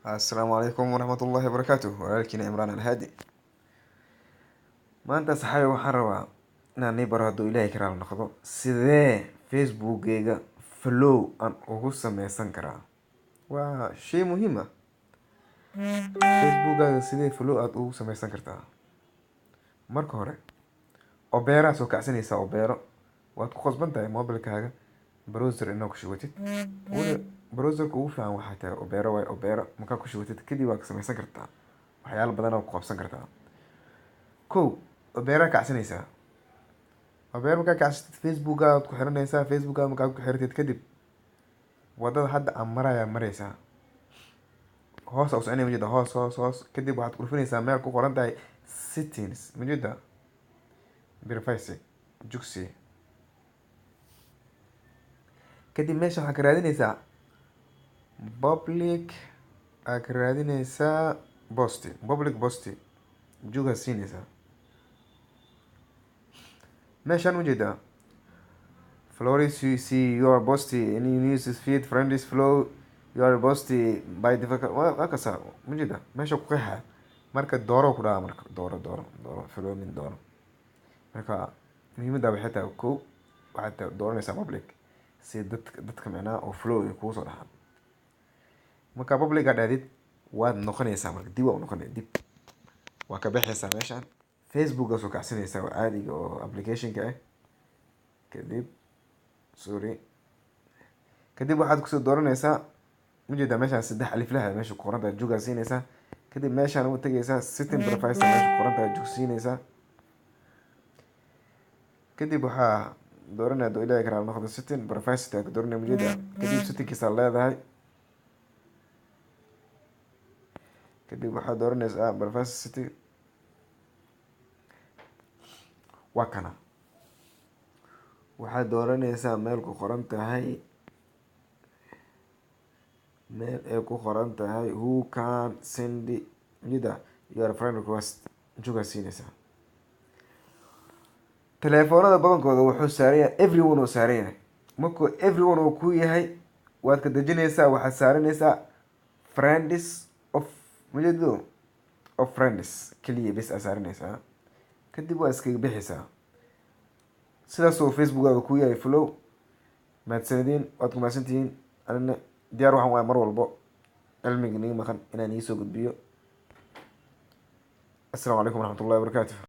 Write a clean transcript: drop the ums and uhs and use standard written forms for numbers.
Assalaamu calaykum waraxmatullaahi wabarakaatuh. Walaalkiina Imraan Alhaadi. Maanta, saxaabi, waxaan rabaa inaan nii baro, hadduu Ilaahay ka raali noqdo, sidee Facebookgayga follow aan ugu sameysan karaa. Waa shay muhiim ah. Facebookkaaga sidee follow aad ugu sameysan kartaa? Marka hore Opera soo kacsanaysaa. Opera waad ku qasban tahay mobilkaaga browser inaad ku shubatid. Weli browserka ugu fiican waxay tahay Opera. Waay Opera markaa ku shubatid kadib waad ka sameysan kartaa waxyaalo badan oo ku qabsan kartaa. Kow, Opera kacsanaysaa. Opera markaa kacsatid, Facebookaad ku xiranaysaa. Facebookaad markaa ku xiratid kadib, wadada hadda aan marayaa maraysaa, hoos aa u soconaya, majeeda? Hoos, hoos, hoos. Kadib waxaad ku dhufanaysaa meel ku qoran tahay settings, majeeda? Privacy jugsi. Kadib meesha waxaad ka raadinaysaa public, aad ka raadinaysaa post, public post jugaa siinaysaa. Meeshaan ujeedaa followers you see your post in news feed, friends follow your post by default. Waa kasa, majeeda? Meesha ku qeexa. Marka dooro ku dhaca, marka dooro, dooro, dooro following, dooro. Marka muhiimadda waxay tahay, kow, waxaad dooranaysaa public si dadka micnaha oo follow ay kugu soo dhaxaan. Marka public aad dhahdid, waad noqonaysaa. Marka dib waa u noqonaya, dib waa ka baxaysaa. Meeshaan Facebooka soo kacsanaysaa oo caadiga oo applicationka ah. Kadib, sorry, kadib waxaad kusoo dooranaysaa, majeedaa? Meeshaan saddex aliflaha meesha ku qoran tahay jugaa siinaysaa. Kadib meeshaan u tegaysaa, setting privacy meesha ku qoran tahay jug siinaysaa. Kadib waxaa dooranaya, hadduu Ilaahay karaal noqdo, setting privacy aa ka dooranaya, majeeda? Kadib settingkiisa leedahay. Kadib waxaad dooranaysaa privacy setting. Waa kana. Waxaad dooranaysaa meel ku qoran tahay, meel ay ku qoran tahay "Who can send", majeeda? Your friend request jugaa siinaysaa. Telefoonada badankooda wuxuu saaran yahay everyone uu saaran yahay. Markuu everyone uu ku yahay, waad ka dejinaysaa. Waxaad saaranaysaa friends of, majeedo? Of friends keliya bes aa saaranaysaa. Kadib waa iskaga bixaysaa. Sidaasoo Facebookkaaga ku yahay follow. Mahadsanediin, waad ku mahadsantihiin. Anina diyaar waxaan waaya mar walbo cilmiga niga maqan inaan iisoo gudbiyo. Assalaamu calaykum waraxmatullahi wabarakaatuh.